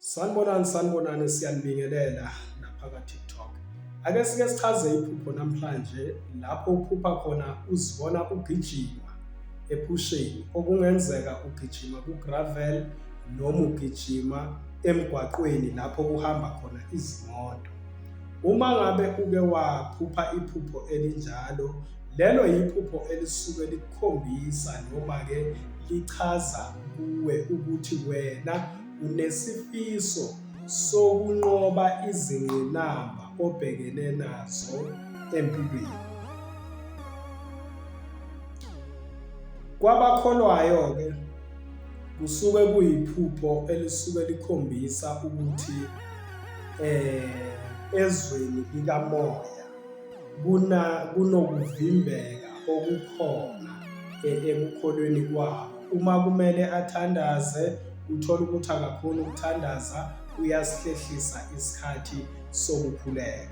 Sanibonani, sanibonani, siyanibingelela lapha ka-TikTok. Ake sike sichaze iphupho namhlanje lapho uphupha khona uzibona ugijima ephusheni okungenzeka ugijima ku-gravel noma ugijima emgwaqweni lapho kuhamba khona izimoto. Uma ngabe uke waphupha iphupho elinjalo, lelo yiphupho elisuke likukhombisa noma-ke lichaza kuwe ukuthi wena unesifiso sokunqoba izingqinamba obhekene nazo empilweni. Kwabakholwayo-ke kusuke kuyiphupho elisuke likhombisa ukuthi eh ezweni likamoya kuna kunokuvimbeka okukhona ekukholweni kwabo. Uma kumele athandaze uthola ukuthi akakhoni ukuthandaza, uyasihlehlisa isikhathi sokukhuleka.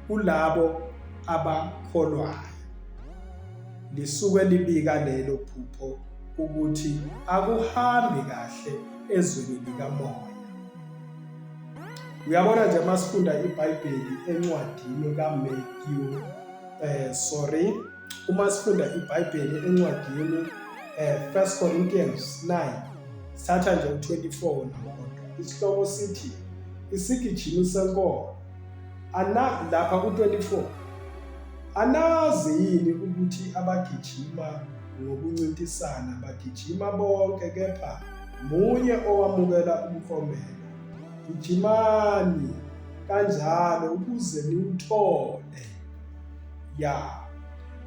Kulabo abakholwayo lisuke libika lelo phupho ukuthi akuhambi kahle ezweni likamoya. Uyabona nje uma sifunda iBhayibheli encwadini kaMatthew sorry uma sifunda iBhayibheli encwadini 1 Corinthians 9 sithatha nje u-24 wona kodwa isihloko sithi isigijimi senkolo ana lapha ku-24 anazi yini ukuthi abagijima ngokuncintisana bagijima bonke kepha munye owamukela umklomelo gijimani kanjalo ukuze niwuthole. Ya,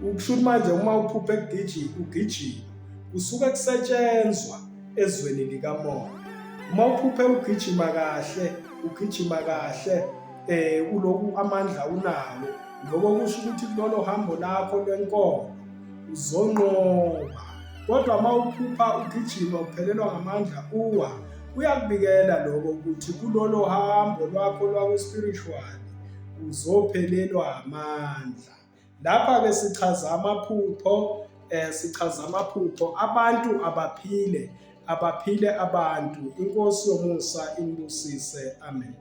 ukusho ukuthi manje uma uphupha ekugijima ugijima kusuke kusetshenzwa ezweni likamoya. Uma uphuphe ugijima kahle ugijima kahle eh uloku amandla unawo lokho kusho ukuthi kulolo hambo lakho lwenkolo uzonqoba kodwa uma uphupha ugijima uphelelwa ngamandla uwa kuyakubikela lokho ukuthi kulolo hambo lwakho lwako-spiritual uzophelelwa amandla. Lapha-ke sichaza amaphupho sichaza amaphupho abantu abaphile abaphile abantu inkosi yomusa inibusise amen.